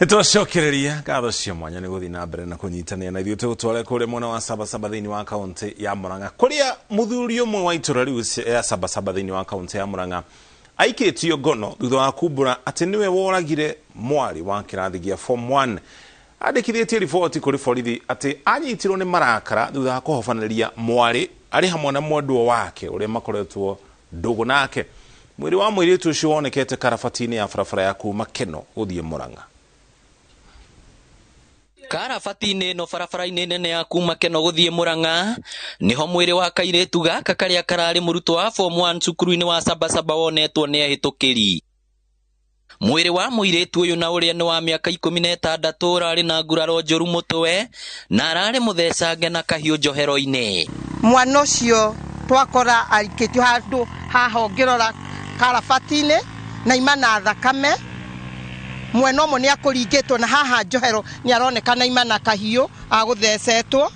Nĩtwacokereria ngatho cia mwanya nĩ gũthiĩ na mbere na kũnyitanĩra na ithuĩ tũgũtware kũrĩa mwena wa Sabasaba thĩinĩ wa kaũntĩ ya Murang'a, kũrĩa mũthuri ũmwe wa itũra rĩu ya Sabasaba thĩinĩ wa kaũntĩ ya Murang'a aikĩtio ngono thutha wa kumbũra atĩ nĩwe woragire mwarĩ wa kĩrathi gĩa form 1. Andĩkithĩtie riboti kũrĩ borithi atĩ anyitirwo nĩ marakara thutha wa kũhobanĩria mwarĩ arĩ hamwe na mwendwo wake ũrĩa makoretwo ndũgũ nake. Mwĩrĩ wa mũirĩtu ũcio wonekete karabati-inĩ ya barabara ya kuma Keno gũthiĩ Murang'a. Karabati-inĩ ĩno barabara-inĩ nene ya kuma Keno gũthiĩ Murang'a nĩho mwĩrĩ wa kairĩtu gaka karĩa kararĩ mũrutwo wa form 1 cukuru-inĩ wa Sabasaba wonetwo nĩ ahĩtũkĩri. Mwĩrĩ wa mũirĩtu ũyũ na ũrĩa nĩ wa mĩaka 16 ũrarĩ na nguraro njũru mũtwe na ararĩ mũthecange na kahiũ njohero-inĩ. Mwana ũcio twakora aikĩtio handũ haha ũngĩrora karabati-inĩ na ima na thakame. Mwena ũmwe nĩ akũringĩtwo na haha njohero nĩ aronekana ima na kahiũ agũthecetwo.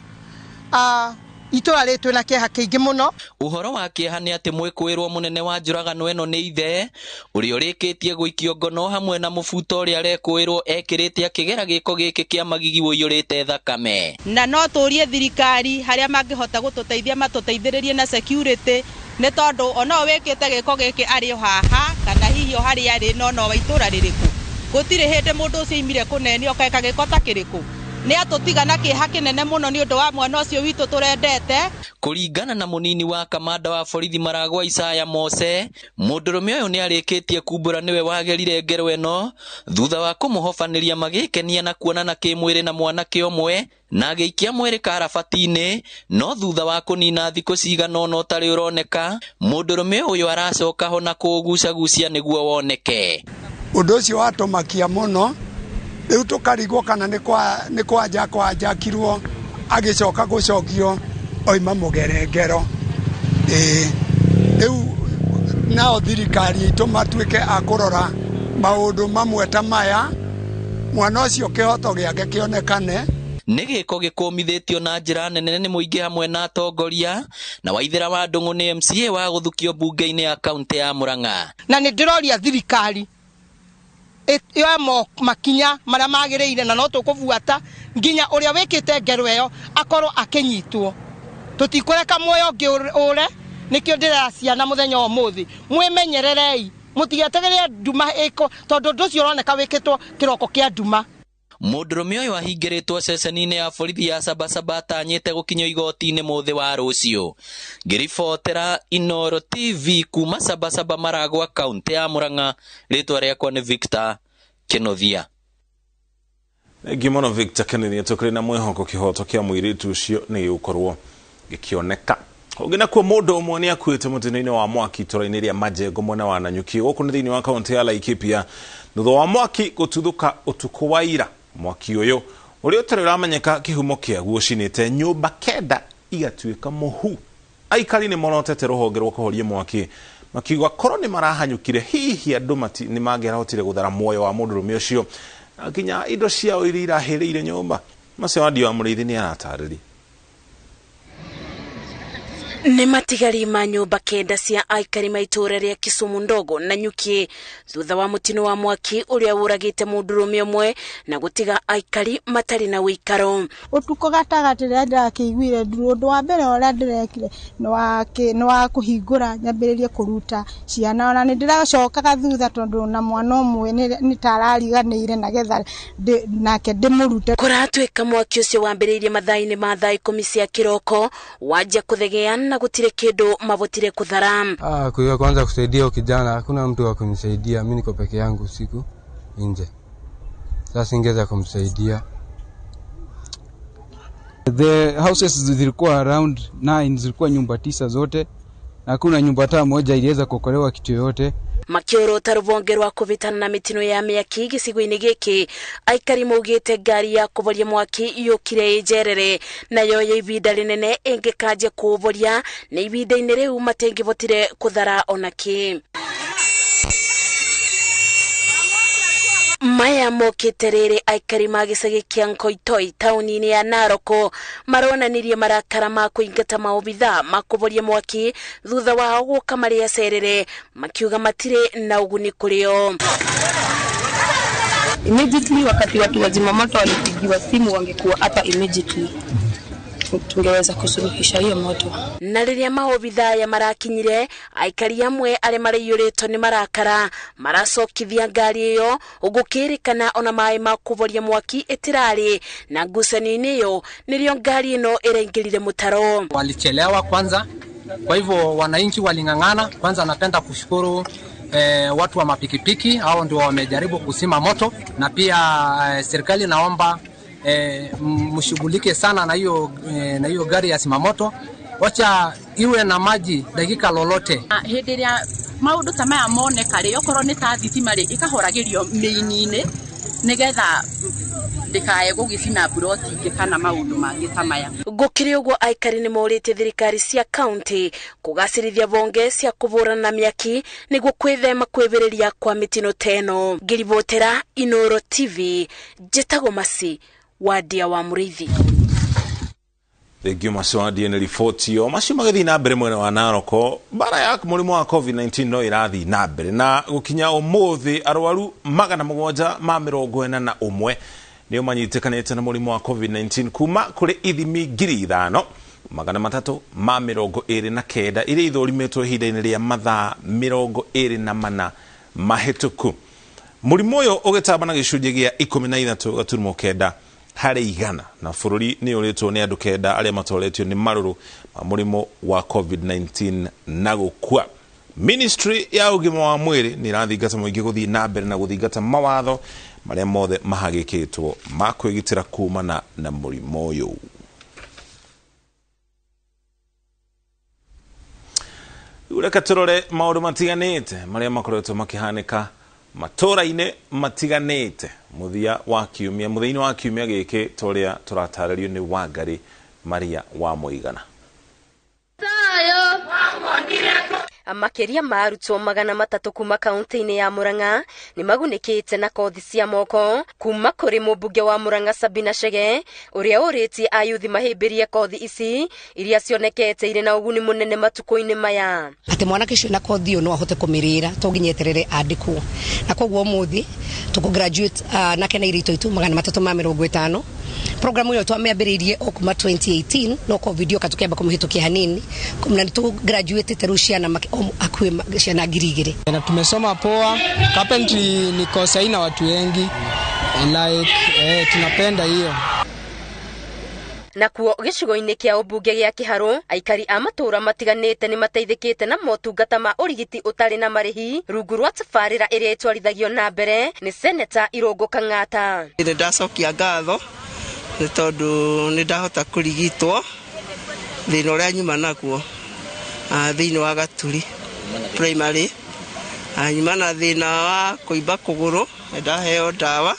Itũra rĩrĩ twĩna kĩeha kĩingĩ mũno. Ũhoro wa kĩeha nĩ atĩ mwĩkũĩrwo mũnene wa njũragano ĩno nĩ ithe ũrĩa ũrĩkĩtie gũikio ngono hamwe na mũbuto ũrĩa arekũĩrwo ekĩrĩte akĩgera gĩko gĩkĩ kĩa magigi ũiyũrĩte thakame. Na no tũrie thirikari harĩa mangĩhota gũtũteithia matũteithĩrĩrie na security, nĩ tondũ ona ũyũ wĩkĩte gĩko gĩkĩ arĩ o haha kana hihi o harĩa arĩ no no wa itũra rĩrĩkũ. Gũtirĩ hĩndĩ mũndũ ũcio oimire kũnene ũkeka gĩko ta kĩrĩkũ. Nĩ atũtiga na kĩeha kĩnene mũno nĩ ũndũ wa mwana ũcio witũ tũrendete. Kũringana na mũnini wa kamanda wa borithi Maragwa Isaya Mose, mũndũrũme ũyũ nĩ arĩkĩtie kumbũra nĩwe wagerire ngero ĩno thutha wa kũmũhobanĩria magĩkenia na kuonana kĩmwĩrĩ na mwanake ũmwe na agĩikia mwĩrĩ karabati-inĩ, no thutha wa kũnina thikũ cigana ũna ũtarĩ ũroneka, mũndũrũme ũyũ aracoka ho na kũũgucagucia nĩguo woneke. Ũndũ ũcio watũmakia mũno, rĩu tũkarigwo kana nĩ kwanja kwanjakirwo agĩcoka gũcokio oima mũgerengero. Rĩu nao thirikari itũ matuĩke a kũrora maũndũ mamwe ta maya, mwana ũcio kĩhoto gĩake kĩonekane. Nĩ gĩko gĩkũmithĩtio na njĩra nene nĩ mũingĩ hamwe na atongoria, na Waithera wa Ndung'u nĩ MCA wa gũthukio mbunge-inĩ ya kaũntĩ ya Murang'a. Na nĩ ndĩroria thirikari yoe makinya marĩa magĩrĩire na no tũkũbuata nginya ũrĩa wĩkĩte ngero ĩyo akorwo akĩnyitwo. Tũtikũreka muoyo ũngĩ ũre, nĩkĩo ndĩrera ciana mũthenya wa ũmũthĩ. Mwĩmenyererei, mũtigetegerie nduma ĩko, tondũ ũndũ ũcio ũroneka wĩkĩtwo kĩroko kĩa nduma. Mũndũrũme ũyũ ahingĩrĩtwo ceceni-inĩ ya borithi ya Sabasaba atanyĩte gũkinyio igoti-inĩ mũthĩ wa rũciũ. Ngĩribotera Inooro TV kuma Sabasaba Maragwa kaũntĩ ya Murang'a, rĩtwa rĩakwa nĩ Victor Kĩnuthia. Thengiũ mũno Victor Kĩnuthia, tũkĩrĩ na mwĩhoko kĩhoto kĩa mũirĩtu ũcio nĩ gĩgũkorwo gĩkĩoneka. Ũngĩ nakuo mũndũ ũmwe nĩ akuĩte mũtino-inĩ wa mwaki itũra-inĩ rĩa Majengo mwena wa Nanyuki gũkũ nĩ thĩinĩ wa kaũntĩ ya Laikipia thutha wa mwaki gũtuthũka ũtukũ wa ira. Mwaki ũyũ ũrĩa ũtarĩ ũramenyeka kĩhumo kĩaguo ũcinĩte nyũmba 9 igatuĩka mũhu. Aikari nĩ morotete rũhonge rwa kũhoria mwaki makiuga korwo nĩ marahanyũkire hihi andũ nĩ mangĩrahotire gũthara muoyo wa mũndũrũme ũcio na nginya indo ciao iria irahĩrĩire nyũmba. Macio Wandio wa Mũrĩithi nĩ aratarĩria. Nĩ matigari ma nyũmba 9 cia aikari ma itũũra rĩa Kisumu ndogo na Nyuki thutha wa mũtino wa mwaki ũrĩa ũragĩte mũndũrũme ũmwe na gũtiga aikari matarĩ na ũikaro. Ũtukũ gatagatĩ rĩrĩa ndĩrakĩiguire nduru, ũndũ wa mbere ũrĩa ndĩrekire nĩ wa kũhingũra nyambĩrĩrie kũruta ciana, ona nĩ ndĩracokaga thutha tondũ na mwana ũmwe nĩ ta arariganĩire nagetha nake ndĩmũrute. Kũratuĩka mwaki ũcio wambĩrĩirie mathaa-inĩ ma thaa 10 cia kĩroko wanjia kũthegea na gũtirĩ kĩndũ mabotire kũthara. Kwa kwanza kusaidia kijana, hakuna mtu wa kunisaidia, mimi niko peke yangu usiku nje. Sasa singeweza kumsaidia. The houses zilikuwa around 9, zilikuwa nyumba 9 zote. Na hakuna nyumba hata moja iliweza kuokolewa kitu yoyote. Makiorota rũhonge rwa kũhĩtana na mĩtino ya mĩaki gĩcigo-inĩ gĩkĩ, aikari maugĩte ngari ya kũhoria mwaki yũkire ĩnjerere nayo ya ibinda rĩnene ĩngĩkanjia kũũhoria na ibinda-inĩ rĩu matingĩhotire kũthara ona kĩ. Maya mokĩte rĩrĩ aikari ma gĩcagi kĩa Nkoitoi taũni-inĩ ya Narok maronanirie marakara ma kũingata maobitha ma kũhoria mwaki thutha wao gũka marĩ acerere makiuga matirĩ na ũguni kũrĩ o. Immediately wakati watu wa zimamoto walipigiwa simu wangekuwa hapa immediately, tungeweza kusuluhisha hiyo moto. Na rĩrĩa maobithaa ya marakinyire, aikari amwe arĩa maraiyũrĩtwo nĩ marakara maracokithia ngari ĩyo gũkĩrĩkana ona maĩ ma kũvoria mwaki ĩtirarĩ na ngucanio-inĩ ĩyo nĩrĩo ngari ĩno ĩraingĩrire mũtaro. Walichelewa kwanza, kwa hivyo wananchi waling'ang'ana. Kwanza napenda kushukuru watu wa mapikipiki, hao ndio wamejaribu kuzima moto, na pia serikali naomba mshughulike sana na hiyo gari ya zimamoto, wacha iwe na maji dakika lolote. Hĩndĩ ĩrĩa maũndũ ta maya moneka rĩ, okorwo nĩ ta thitima rĩ, ĩkahoragirio mĩini-inĩ nĩgetha ndĩkae gũgĩcina mburoti ingĩ kana maũndũ mangĩ ta maya. Gũkĩrĩ ũguo aikari nĩ morĩtie thirikari cia kaunti kũgacĩrithia bonge cia kũbũrana na mĩaki nĩguo kwĩthema kwĩbĩrĩria kwa mĩtino ta ĩno. Ngĩribotera Inooro TV, njĩtagwo Masi Wadia wa Mũrĩithi. Thengio macio Wadia nĩ riboti ĩyo. Macio magĩthiĩ na mbere mwena wa Naroko, mbara ya mũrimũ wa COVID-19 no ĩrathiĩ na mbere na gũkinya ũmũthĩ arwaru 741 nĩo manyitĩkanĩte na mũrimũ wa COVID-19 kuma kũrĩ ithimi 5329 iria ithũrimĩtwo ihinda-inĩ rĩa mathaa 24 mahĩtũku. Mũrimũ ũyũ ũgĩtamba na gĩcunjĩ gĩa 13.9 harĩ igana, na bũrũri nĩ ũrĩtwo nĩ andũ 9 arĩa matoretio nĩ marũrũ ma mũrimũ wa COVID-19 na gũkua. Ministry ya ũgima wa mwĩrĩ nĩ ĩrathingata mũingĩ gũthiĩ na mbere na gũthingata mawatho marĩa mothe mahagĩkĩtwo ma kwĩgitĩra kumana na mũrimũ ũyũ. Rĩu reke tũrore maũndũ matiganĩte marĩa makoretwo makĩhanĩka matũra-inĩ matiganĩte mũthia wa kiumia, mũthia-inĩ wa kiumia gĩkĩ tũrĩa tũratarĩrio nĩ Wangari Maria wa Mũigana. Makĩria ma arutwo 300 kuma kaunti-inĩ ya Murang'a nĩ magunĩkĩte na kothi cia moko kuma kũrĩ mũmbunge wa Murang'a Sabina Chege ũrĩa ũrĩtie ayuthi mahĩmbĩrie kothi ici iria cionekete irĩ na ũguni mũnene matukũ-inĩ maya. Atĩ mwanake ũcio na kothi ĩyo no ahote kũmĩrĩra to nginya eterere andĩkwo, na koguo ũmũthĩ tũkũ graduate nake na irĩtu aitũ 350. Programu ĩyo twamĩambĩrĩirie o kuma 2018 no covid yoka tũkĩamba kũmĩhĩtũkia hanini, na nĩ graduate rĩu ciana hakuhĩ ciana 2,000. Na tumesoma poa. Carpentry ni course haina watu wengi, like tunapenda hiyo. Nakuo gĩcigo-inĩ kĩa ũmbunge gĩa Kĩharũ, aikari a matũũra matiganĩte nĩ mateithĩkĩte na motungata ma ũrigiti ũtarĩ na marĩhi rungu rwa tabarĩra ĩrĩa ĩtwarithagio na mbere nĩ Seneta Irũngũ Kang'ata. Nĩ ndacokia ngatho nĩ tondũ nĩ ndahota kũrigitwo thĩna ũrĩa nyuma naguo thĩinĩ wa Gaturi primary, nyuma na thĩna wa kũimba kũgũrũ, nĩ ndaheo ndawa,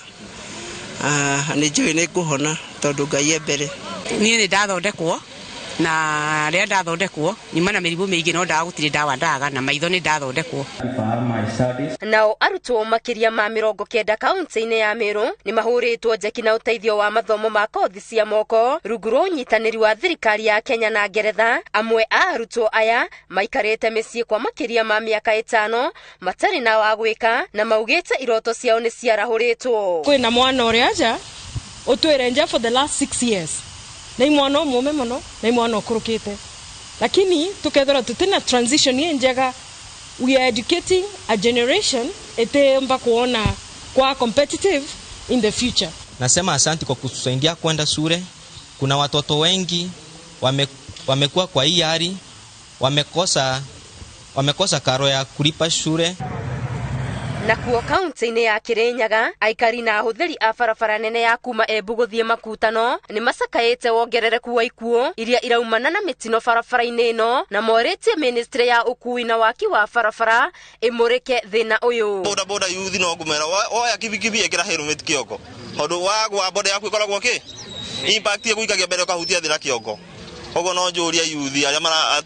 nĩ njũĩ nĩ ngũhona tondũ Ngai e mbere. Niĩ nĩ ndathondekwo, na rĩrĩa ndathondekwo nyuma na mĩrimũ mĩingĩ no ndawa gũtirĩ ndawa ndaga, na maitho nĩ ndathondekwo. Nao arutwo makĩria ma 90 kaunti-inĩ ya Meru nĩ mahũrĩtwo njeki na ũteithio wa mathomo ma kothi cia moko rungu rwa ũnyitanĩri wa thirikari ya Kenya na Ngeretha. Amwe a arutwo aya maikarĩte mĩciĩ kwa makĩria ma mĩaka 5 matarĩ na wa gwĩka na maugĩte iroto ciao nĩ ciarahũrĩtwo. Kwĩna mwana ũrĩa nja ũtwĩre nja for the last 6 years na imwana ũmũme mũno na imwana ũkũrũkĩte, lakini tukethora tutina transition ye njega. We are educating a generation ĩtĩmba kuona kwa competitive in the future. Nasema asanti kwa kutusaidia kwenda shule. Kuna watoto wengi wamekuwa kwa hii hali, wamekosa karo ya kulipa shule. Nakuo kaunti-inĩ ya Kirinyaga, aikari na ahũthĩri a barabara nene ya kuma Embu gũthiĩ Makutano nĩ macakaĩte wongerereku wa ikuũ iria iraumana na mĩtino barabara-inĩ ĩno, na morĩtie ministry ya ũkuui na waki wa barabara ĩmũrĩke thĩna ũyũ. Boda boda yuthi no ngũmera woya kibikibi ĩkĩra helmet kĩongo, tondũ wagwa boda yaku ĩkoragwo kĩ impact ĩgũikagia mbere ũkahutia thĩ na kĩongo. Koguo no njũrie yuthi arĩa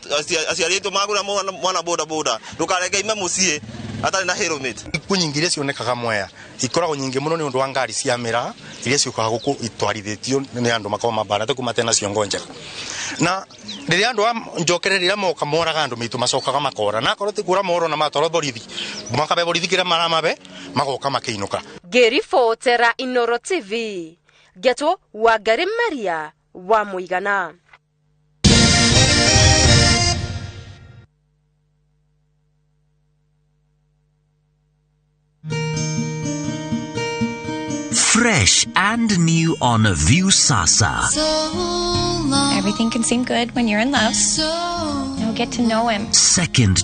aciari aitũ magũra mwana boda boda ndũkareke ime mũciĩ atarĩ na helmet. Ikuũ nyingĩ iria cionekaga Mwea ikoragwo nyingĩ mũno nĩ ũndũ wa ngari cia mĩraa iria ciũkaga gũkũ itwarithĩtio nĩ andũ makoragwo mambarate kuma tena ciongo njega. Na rĩrĩa andũ a njokereria moka moraga andũ mĩitũ macokaga makora na akorwo ti kũra moro na matwarwo borithi makabe borithi kĩrĩa maramabe magoka makĩinũka. Ngĩribotera Inoro TV ngetwo Wangari Maria wa Mũigana. Fresh and new on Viusasa. Everything can seem good when you're in love. Now get to know him. Second